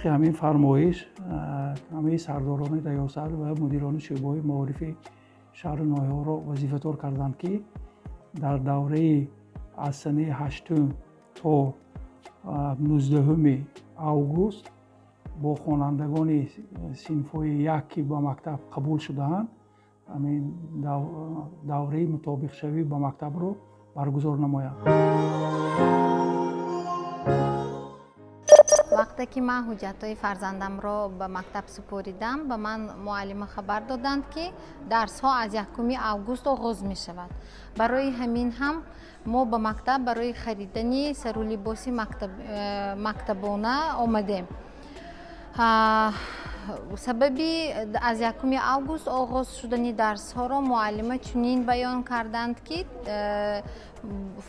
Мувофиқи ҳамин фармоиш ҳамаи сардорони риёсат ва мудирони шӯъбаҳои маорифи шаҳру ноҳияҳоро вазифадор карданд, ки дар давраи аз санаи 8 то 19 август бо хонандагони синфҳои як, ки ба мактаб қабул шудаанд, ҳамин давраи мутобиқшавӣ ба мактабро баргузор намоянд. Вақте ки ман ҳуҷҷатҳои фарзандамро ба мактаб супоридам, ба ман муаллима хабар доданд, ки дарсҳо аз 1 август оғоз мешавад. Барои ҳамин ҳам мо ба мактаб барои харидани сару либоси мактабона омадем. Сабаби аз 1 август оғоз шудани дарсҳоро муаллима чунин баён карданд, ки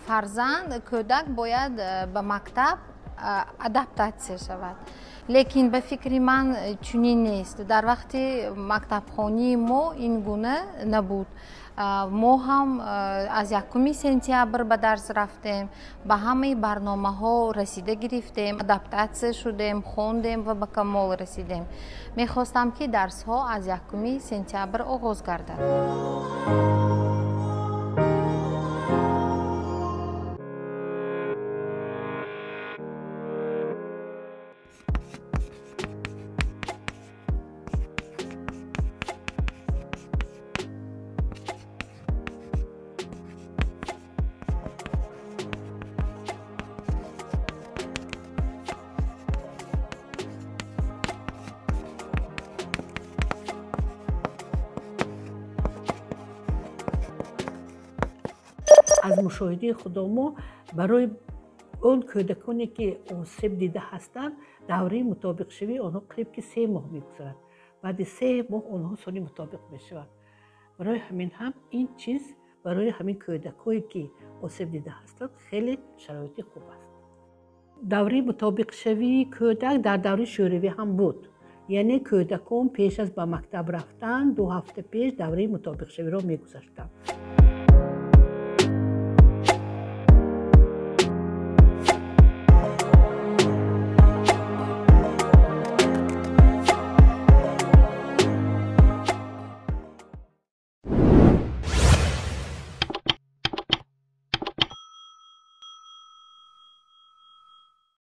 фарзанд кӯдак бояд ба мактаб адаптатсия шавад. Лекин ба фикри ман чунин нест. Дар вақти мактабхонии мо ин гуна набуд. Мо ҳам аз 1 сентябр ба дарс рафтем, ба ҳамаи барномаҳо расида гирифтем, адаптатсия шудем, хондем ва ба камол расидем. Мехостам, ки дарсҳо аз 1 сентябр оғоз гардад. Аз мушоҳидаи худо мо барои он кӯдаконе, ки осеб дида ҳастанд, давраи мутобиқшавии онҳо қариб ки 3 моҳ мегузарад. Баъди 3 моҳ онҳо сони мутобиқ мешаванд. Барои ҳамин ҳам ин чиз барои ҳамин кӯдакое, ки осеб дида ҳастанд, хеле шароити хуб аст. Давраи мутобиқшавии кӯдак дар давраи шӯравӣ ҳам буд. Яъне кӯдакон пеш аз ба мактаб рафтан 2 ҳафта пеш давраи мутобиқшавиро мегузаштанд.